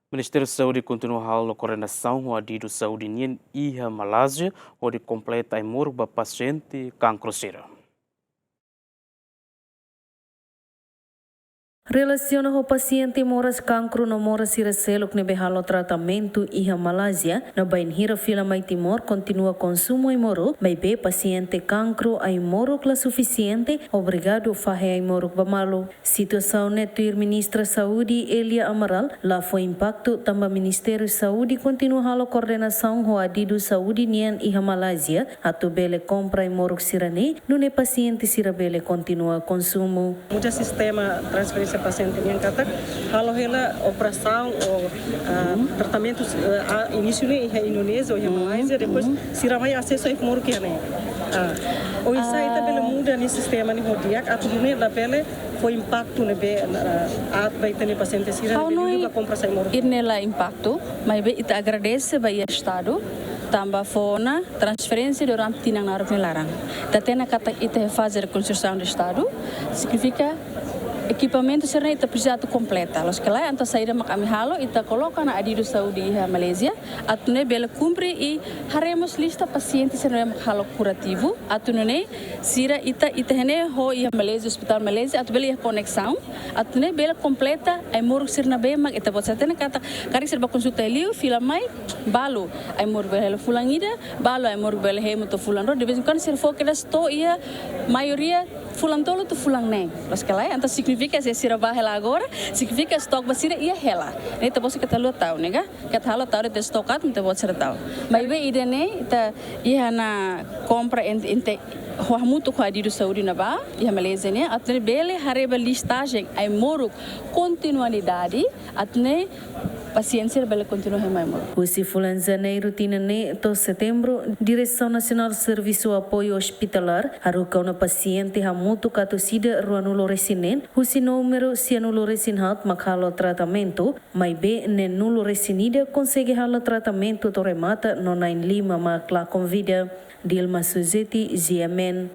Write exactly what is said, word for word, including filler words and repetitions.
Ministériu Saúde kontinua halo koordenasaun ho adidu saúde nian iha Malázia hodi kompleta ai-moruk ba pasiente kankru sira. Relasiona ho pasiente moras kankru no moras sira seluk ne'ebé halo tratamentu iha Malázia, no bainhira fila mai Timor kontinua konsumu ai-moruk, maibé pasiente kankru ai-moruk la sufisiente, obrigadu fahe ai-moruk ba malu. Situasaun ne'e tuir Ministra Saúde Elia Amaral, la fó impaktu tanba Ministériu Saúde kontinua halo koordenasaun ho adidu saúde nian iha Malázia, atu bele kompra ai-moruk sira-ne'e, nune'e pasiente sira bele kontinua konsumu. Muda sistema transferénsia pasiente nian katak, halo hela operasaun ou, ah, tratamentu, ah, inísiu ne'e iha Indonézia ou iha Malázia, depois sira mai asesu ai-moruk iha ne'e. Ah, oinsá ita bele muda nia sistema ne'e ho di'ak, atu nune'e labele fó impaktu ne'ebé, ah, aat ba ita-nia pasiente sira ne'ebé hanoin liga ba kompra ai-moruk. Ida-ne'e la impaktu, maibé ita agradese ba iha Estadu, tanba fó ona transferénsia durante tinan naruk nia laran. Ita hatene katak ita iha faze rekonstrusaun do Estadu, signifika ekipamentu sira-ne'e ita presiza atu kompleta. Loos ka lae, entaun saida mak ami halo, ita koloka ona adidu saúde iha Malázia, atu nune'e bele kumpre i haree mós lista pasiente sira ne'ebé mak halo kurativu, atu nune'e sira ita, ita hatene ho iha Malázia, Ospitál Malázia, atu bele iha koneksaun, atu nune'e bele kompleta ai-moruk sira ne'ebé mak ita-boot sira hatene katak karik sira bá konsulta liu, fila mai, balu ai-moruk bele hela fulan ida, balu ai-moruk bele hemu to'o fulan rua, de vez em quando sira fó kedas to'o iha maioria fulan tolu to'o fulan neen. Loos ka lae, entaun signifika se sira bá hela agora, signifika estok ba sira iha hela. Ne'e ita-boot sira keta haluha tau, ne'e ka? Keta haluha tau de'it estok atu ita-boot sira tau. Maibé ida-ne'e ita iha ona kompra ente, ente ho hamutuk ho adidu saúde ne'ebá iha Malázia ne'e, atu nune'e bele haree ba listajen ai-moruk kontinuidade, atu nune'e pasiente sira bele kontinua hemu ai-moruk. Husi fulan Janeiru tinan ne'e to'o Setembru, Diresaun Nasionál Servisu Apoiu Ospitalar haruka ona pasiente hamutuk atus ida ruanulu-resin-neen, husi númeru sianulu-resin-haat mak halo tratamentu, maibé neenulu-resin-ida konsege halo tratamentu to'o remata no na'in-lima mak lakon vida. Dilma Suzeti, G M N.